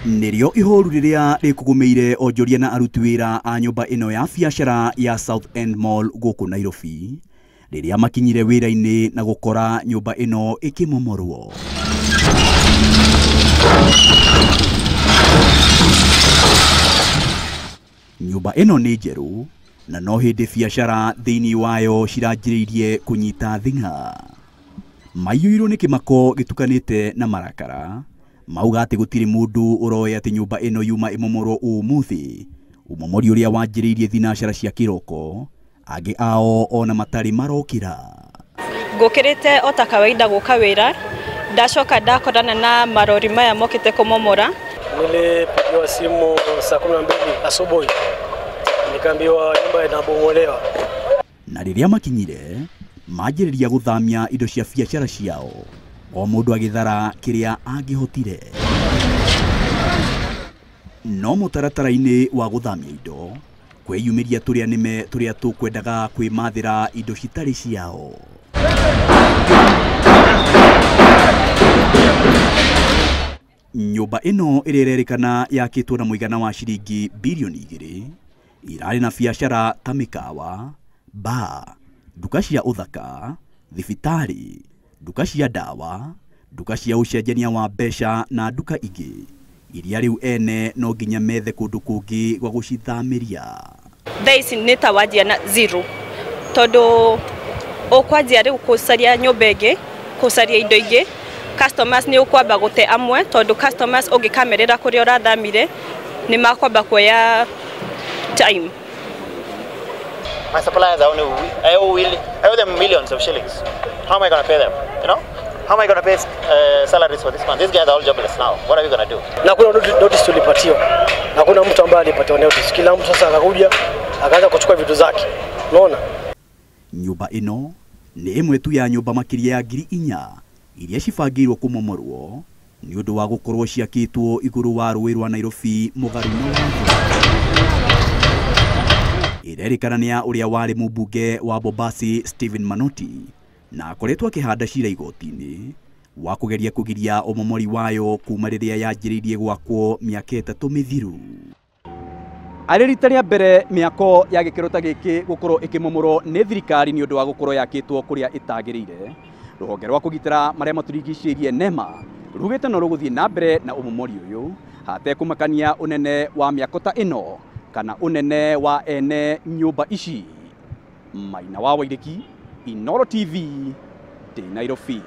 Nĩrĩo ihoru rĩrĩa rĩkũgũmĩire onjoria na aruti wĩra a nyũmba ĩno ya biacara ya South End Mall gũkũ Nairobi rĩrĩa makinyire wĩra-inĩ na gũkora nyũmba ĩno ĩkĩmomorwo. Nyũmba ĩno nĩ njerũ na no hĩndĩ biacara thĩinĩ wayo ciranjĩrĩirie kũnyita thing'a. Maiyũirwo nĩ kĩmako gĩtukanĩte na marakara mauga atĩ gũtirĩ mũndũ ũroĩ atĩ nyũmba ĩno yuma ĩmomorwo ũmũthĩ. Ũmomori ũrĩa wanjĩrĩirie thinacara cia kĩroko angĩ ao ona matarĩ marokĩra. Ngũkĩrĩte o ta kawaida gũka wĩra, ndacoka ndakorana na marori maya mokĩte kũmomora. Nilipigiwa simu saa 12 asubuhi nikaambiwa nyumba inabomolewa. Na rĩrĩa makinyire manjĩrĩria gũthamia indo cia biacara ciao, o mũndũ agĩthara kĩrĩa angĩhotire. No mũtaratara-inĩ wa gũthamia indo kwĩyumĩria tũrĩa nĩme tũrĩa tũkwendaga kwĩmathĩra indo citarĩ ciao. Nyũmba ĩno ĩrĩa ĩrerĩkana yakĩtwo na mũigana wa ciringi birioni 2 irarĩ na biacara ta mĩkawa, bar, nduka cia ũthaka, thibitarĩ, nduka cia ndawa, nduka cia ũcenjania wa mbeca na nduka ingĩ iria rĩu ene no nginya methe kũndũ kũngĩ gwa gũcithamĩria. Thaa ici nĩ ta wanjia na zero tondũ ũkwanjia rĩu gũcaria nyũmba ĩngĩ, gũcaria indo ingĩ. Customers nĩ ũkwamba gũte amwe tondũ customers ũngĩkamerĩra kũrĩa ũrathamire nĩ makwamba kuoya time. My suppliers are only, I owe them millions of shillings. How am I going to pay them? You know? How am I going to pay salaries for this month? These guys are all jobless now. What are we going to do? Na kuna notice tulipatiwa. Na kuna mtu ambaye alipatiwa notice. Kila mtu sasa akakuja akaanza kuchukua vitu zake. Unaona? Nyũmba ĩno nĩ ĩmwe tu ya nyũmba makĩria ya 4,000 iria cibangĩirwo kũmomorwo nĩ ũndũ wa gũkorwo ciakĩtwo igũrũ wa rũĩ rwa Nairobi mũgarũ na watho. Ĩrerĩkana nĩ ya ũrĩa warĩ mũmbunge wa Bombasi Stephen Manoti na akoretwo akĩhanda cira igoti-inĩ wa kũgeria kũgiria ũmomori wayo kuma rĩrĩa yanjĩrĩirie gwakwo mĩaka 3 mĩthiru. Arĩ rita rĩa mbere mĩako ya gĩkĩro ta gĩkĩ gũkorwo ĩkĩmomorwo nĩ thirikari nĩ ũndũ wa gũkorwo yakĩtwo kũrĩa ĩtagĩrĩire. Rũhonge rwa kũgitĩra marĩa matũrigicĩirie NEMA rugĩte no rũgũthiĩ na mbere na ũmomori ũyũ hatekũmakania ũnene wa mĩako ta ĩno kana ũnene wa ene nyũmba ici. Maina wa Wairĩki, Inooro TV, ndĩ Nairobi.